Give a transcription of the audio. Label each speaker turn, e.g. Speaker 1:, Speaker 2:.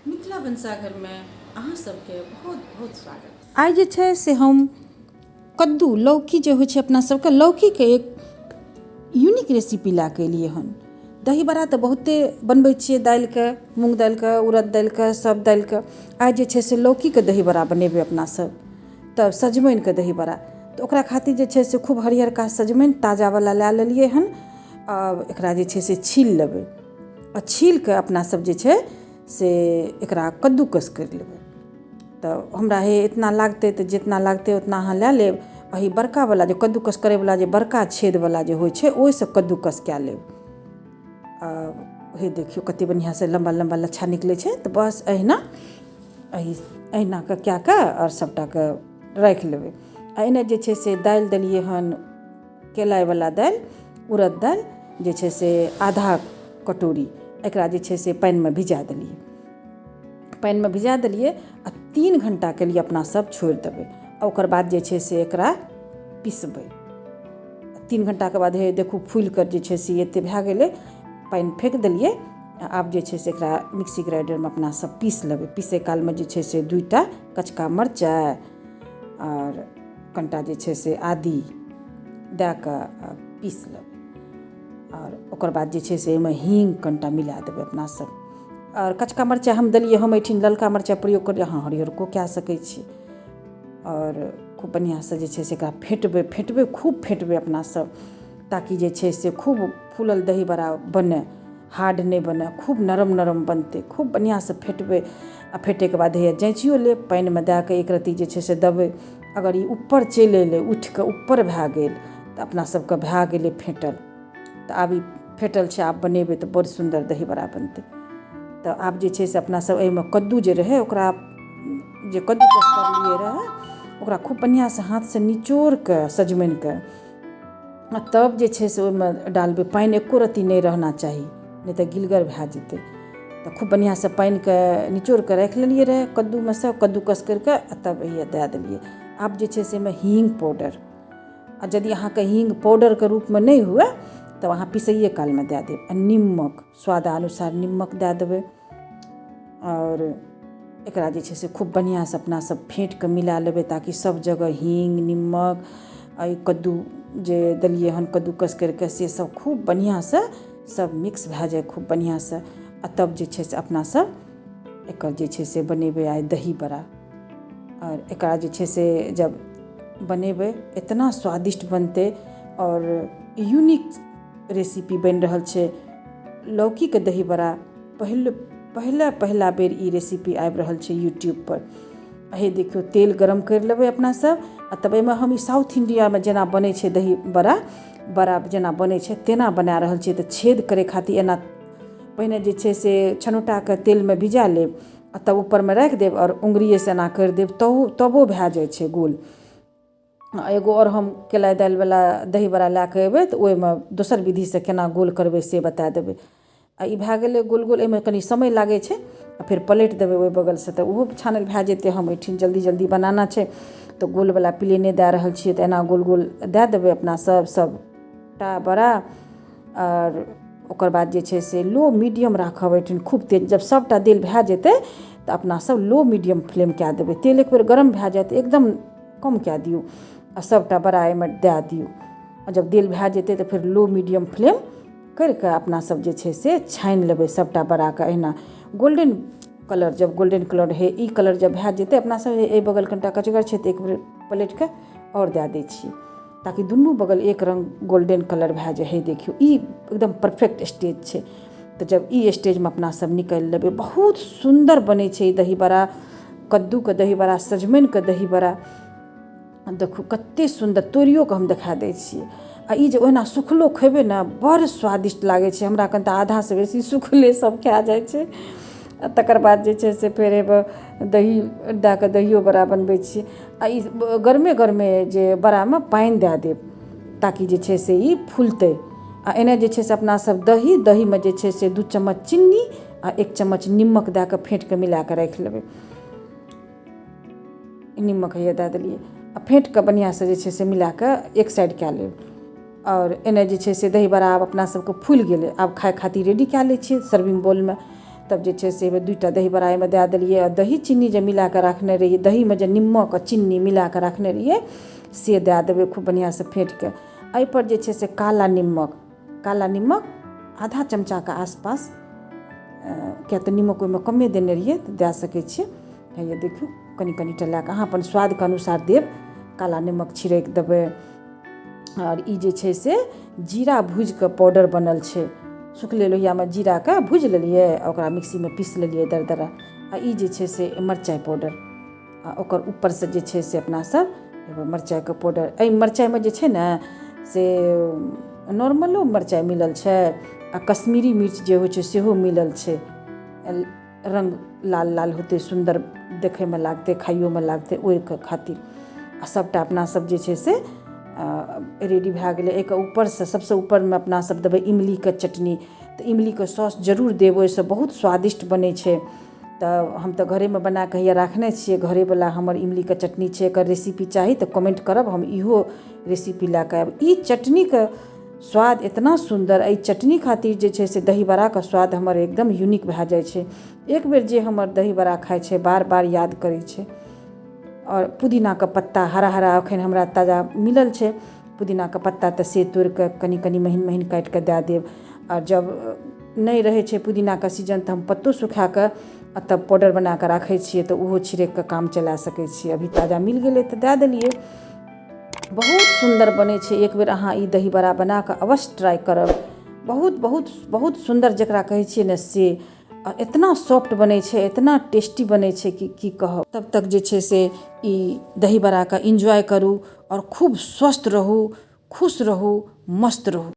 Speaker 1: मिथिला भनसाघरमे अहाँ सबके बहुत बहुत स्वागत। आइ जे छै से हम कद्दू लौकी जे होइ छै अपना सबके लौकीके एक यूनिक रेसिपी लए कऽ एलियै हन। दही बड़ा तऽ बहुते बनबै छियै दालिके, मूँग दालिके, उड़द दालिके, सब दालिके। आइ जे छै से लौकीके दही बड़ा बनेबै अपना सब, तऽ सजमनिके दही बड़ा। तऽ ओकरा खातिर जे छै से खूब हरियरका सजमनि ताजावला लए लेलियै हन। आब एकरा जे छै से छील लेबै आ छील कऽ अपना सब जे छै से एकरा कद्दूकस करि लेबै। तऽ हमरा हे इतना लागतै तऽ जितना लागतै उतना अहाँ लए लेब। एहि बड़कावला जे कद्दूकस करैवला जे बड़का छेदवला जे होइ छै ओहिसँ कद्दूकस कए लेब। आ हे देखियौ कते बढ़िआँसँ लम्बा लम्बा लच्छा निकलै छै। तऽ बस एहिना एहिना कऽ कए कऽ आओर सभटाके राखि लेबै। आ एने जे छै से दालि देलियै हन, केलाइवला दालि, उड़द दालि जे छै से आधा कटोरी, एकरा जे छै से पानिमे भिजा देलियै। पानिमे भिजा देलियै आ 3 घण्टाके लिए अपना सब छोड़ि देबै। आ ओकर बाद जे छै से एकरा पिसबै। 3 घण्टाके बाद हे देखू फूलि कऽ जे छै से एते भए गेलै, पानि फेक देलियै। आ आब जे छै से एकरा मिक्सी ग्राइंडरमे अपना सब पीस लेबै। पीसै कालमे जे छै से 2टा कचका मरचाइ आओर कनिटा जे छै से आदी दए कऽ पीस लेबै। आओर ओकर बाद जे छै से एहिमे हीङ्ग कनिटा मिला देबै अपना सब। आओर कचका मरचाइ हम देलियै, हम एहिठिन ललका मरचाइ प्रयोग करलियै, अहाँ हरियरको कए सकै छी। आओर खूब बढ़िआँसँ जे छै से एकरा फेँटबै, फेँटबै, खूब फेँटबै अपना सब, ताकि जे छै से खूब फूलल दही बड़ा बनै, हार्ड नहि बनै, खूब नरम नरम बनतै। खूब बढ़िआँसँ फेँटबै। आ फेँटैके बाद हैया जाँचियो लेब, पानिमे दए कऽ एक रत्ती जे छै से देबै। अगर ई ऊपर चलि अयलै, उठि कऽ ऊपर भए गेल तऽ अपना सबके भए गेलै फेँटल। तऽ आब ई फेँटल छै, आब बनेबै तऽ बड़ सुन्दर दही बड़ा बनतै। तऽ आब जे छै से अपना सब एहिमे कद्दू जे रहै ओकरा जे कद्दूकस करलियै रहए ओकरा खूब बढ़िआँसँ हाथसँ निचोड़ि कऽ सजमनिके आ तब जे छै से ओहिमे डालबै। पानि एको रत्ती नहि रहना चाही, नहि तऽ गिलगर भए जेतै। तऽ खूब बढ़िआँसँ पानिके निचोड़ि कऽ राखि लेलियै रहए कद्दूमे सँ कद्दूकस करि कऽ आ तब हैया दए देलियै। आब जे छै से एहिमे हीङ्ग पाउडर, आ यदि अहाँके हीङ्ग पाउडरके रूपमे नहि हुए तब अहाँ पिसैए कालमे दए देब। आ निमक स्वादानुसार निमक दए देबै। आओर एकरा जे छै से खूब बढ़िआँसँ अपना सब फेँट कऽ मिला लेबै, ताकि सब जगह हीङ्ग निमक आ ई कद्दू जे देलियै हन कद्दूकस करि कऽ से सब खूब बढ़िआँसँ सब मिक्स भए जाय खूब बढ़िआँसँ। आ तब जे छै से अपना सब एकर जे छै से बनेबै आइ दही बड़ा। आओर एकरा जे छै से जब बनेबै इतना स्वादिष्ट बनतै आओर यूनिक रेसिपी बनि रहल छै लौकीके दही बड़ा। पहिला पहिला बेर ई रेसिपी आबि रहल छै यूट्यूबपर। हे देखियौ तेल गरम करि लेबै अपना सब आ तब एहिमे हम ई साउथ इंडियामे जेना बनै छै दही बड़ा, बड़ा जेना बनै छै तेना बना रहल छियै। तऽ छेद करै खातिर एना पहिने जे छै से छनौटाके तेलमे भिजा लेब आ तब ऊपरमे राखि देब आओर अङ्गुरिएसँ एना करि देब, तबो भए जाइ छै गोल। एगो आओर हम केलाइ दालिवला दही बड़ा लए कऽ अयबै तऽ ओहिमे दोसर विधिसँ केना गोल करबै से बता देबै। आ ई भए गेलै गोल गोल, एहिमे कनि समय लागै छै। आ फेर पलटि देबै ओहि बगलसँ तऽ ओहो छानल भए जेतै। हम एहिठिन जल्दी जल्दी बनाना छै तऽ गोलवला प्लेने दए रहल छियै, तऽ एना गोल गोल दए देबै अपना सब सभटा बड़ा। आओर ओकर बाद जे छै से लो मीडियम राखब एहिठिन, खूब तेज जब सभटा देल भए जेतै तऽ अपना सब लो मीडियम फ्लेम कए देबै। तेल एक बेर गरम भए जायत एकदम कम कए दियौ आ सभटा बड़ा एहिमे दए दियौ। आ जब देल भए जेतै तऽ फेर लो मीडियम फ्लेम करि कऽ अपना सब जे छै से छानि लेबै सभटा बड़ाके एहिना गोल्डन कलर। जब गोल्डन कलर हे ई कलर जब भए जेतै अपना सब एहि बगल कनिटा कचगर छै तऽ एक बेर पलटि कऽ आओर दए दै छियै, ताकि दुनू बगल एक रङ्ग गोल्डन कलर भए जाइ। हे देखियौ ई एकदम परफेक्ट स्टेज छै। तऽ जब ई स्टेजमे अपना सब निकालि लेबै बहुत सुन्दर बनै छै ई दही बड़ा, कद्दूके दही बड़ा, सजमनिके दही बड़ा। देखू कते सुन्दर, तोरियोके हम देखा दै छियै। आ ई जे ओहिना सुखलो खेबै ने बड़ स्वादिष्ट लागै छै। हमरा कन तऽ आधासँ बेसी सुखले सब खा जाइ छै। आ तकर बाद जे छै से फेर एहिमे दही दए कऽ दहियो बड़ा बनबै छियै। आ ई गरमे गरमे जे बड़ामे पानि दए देब ताकि जे छै से ई फुलतै। आ एना जे छै से अपना सब दही, दहीमे जे छै से 2 चम्मच चिन्नी आ 1 चम्मच निमक दए कऽ फेँट कऽ मिला कऽ राखि लेबै। निमक हैया दए देलियै आ फेँट कऽ बढ़िआँसँ जे छै से मिला कऽ एक साइड कए लेब। आओर एने जे छै से दही बड़ा आब अपना सबके फुलि गेलै, आब खाइ खातिर रेडी कए लै छियै सर्विंग बाउलमे। तब जे छै से 2टा दही बड़ा एहिमे दए देलियै आ दही चीनी जे मिला कऽ राखने रहियै, दहीमे जे निमक आ चीनी मिला कऽ राखने रहियै से दए देबै खूब बढ़िआँसँ फेँट कऽ। एहिपर जे छै से काला निमक, काला निमक आधा चमचाके आसपास, किएक तऽ निमक ओहिमे कमे देने रहियै तऽ दए सकै छियै। हैया देखियौ, कनि कनिटा लए कऽ अहाँ अपन स्वादके अनुसार देब। काला निमक छिड़कि देबै। आओर ई जे छै से जीरा भुजिकऽ पाउडर बनल छै। सुखले लोहियामे जीराके भुजि लेलियै आ ओकरा मिक्सीमे पीस लेलियै दरदरा। आ ई जे छै से मरचाइ पाउडर, आ ओकर ऊपरसँ जे छै से अपना सब मरचाइके पाउडर। एहि मरचाइमे जे छै ने से नॉर्मलो मरचाइ मिलल छै आ कश्मीरी मिर्च जे होइ छै सेहो मिलल छै। रङ्ग लाल लाल होतै, सुन्दर देखैमे लागतै, खाइयोमे लागतै, ओहिके खातिर। आ सभटा अपना सब जे छै से रेडी भए गेलै। एहिके ऊपरसँ सभसँ ऊपरमे अपना सब देबै इमलीके चटनी। तऽ इमलीके सॉस जरूर देब, ओहिसँ बहुत स्वादिष्ट बनै छै। तऽ हम तऽ घरेमे बनाकऽ हैया राखने छियै, घरेवला हमर इमलीके चटनी छै। एकर रेसिपी चाही तऽ कमेन्ट करब, हम इहो रेसिपी लए कऽ आयब। ई चटनीके स्वाद एतना सुन्दर, एहि चटनी खातिर जे छै से दही बड़ाके स्वाद हमर एकदम यूनिक भए जाइ छै। एक बेर जे हमर दही बड़ा खाइ छै, बार बार याद करै छै। आओर पुदीनाके पत्ता हरा हरा एखन हमरा ताजा मिलल छै पुदीनाके पत्ता, तऽ से तोड़िकऽ कनि कनि महीन महीन काटिकऽ दए देब। आओर जब नहि रहै छै पुदीनाके सीजन तऽ हम पत्तो सुखाकऽ आ तब पाउडर बनाकऽ राखै छियै, तऽ ओहो छिड़किकऽ काम चला सकै छियै। अभी ताजा मिल गेलै तऽ दए देलियै। बहुत सुन्दर बनै छै। एक बेर अहाँ ई दही बड़ा बनाकऽ अवश्य ट्राइ करब। बहुत बहुत बहुत सुन्दर जकरा कहै छियै ने से, आ एतना सॉफ्ट बनै छै, एतना टेस्टी बनै छै कि की कहब। तब तक जे छै से ई दही बड़ाके इन्जॉय करू आओर खूब स्वस्थ रहू, खुश रहू, मस्त रहू।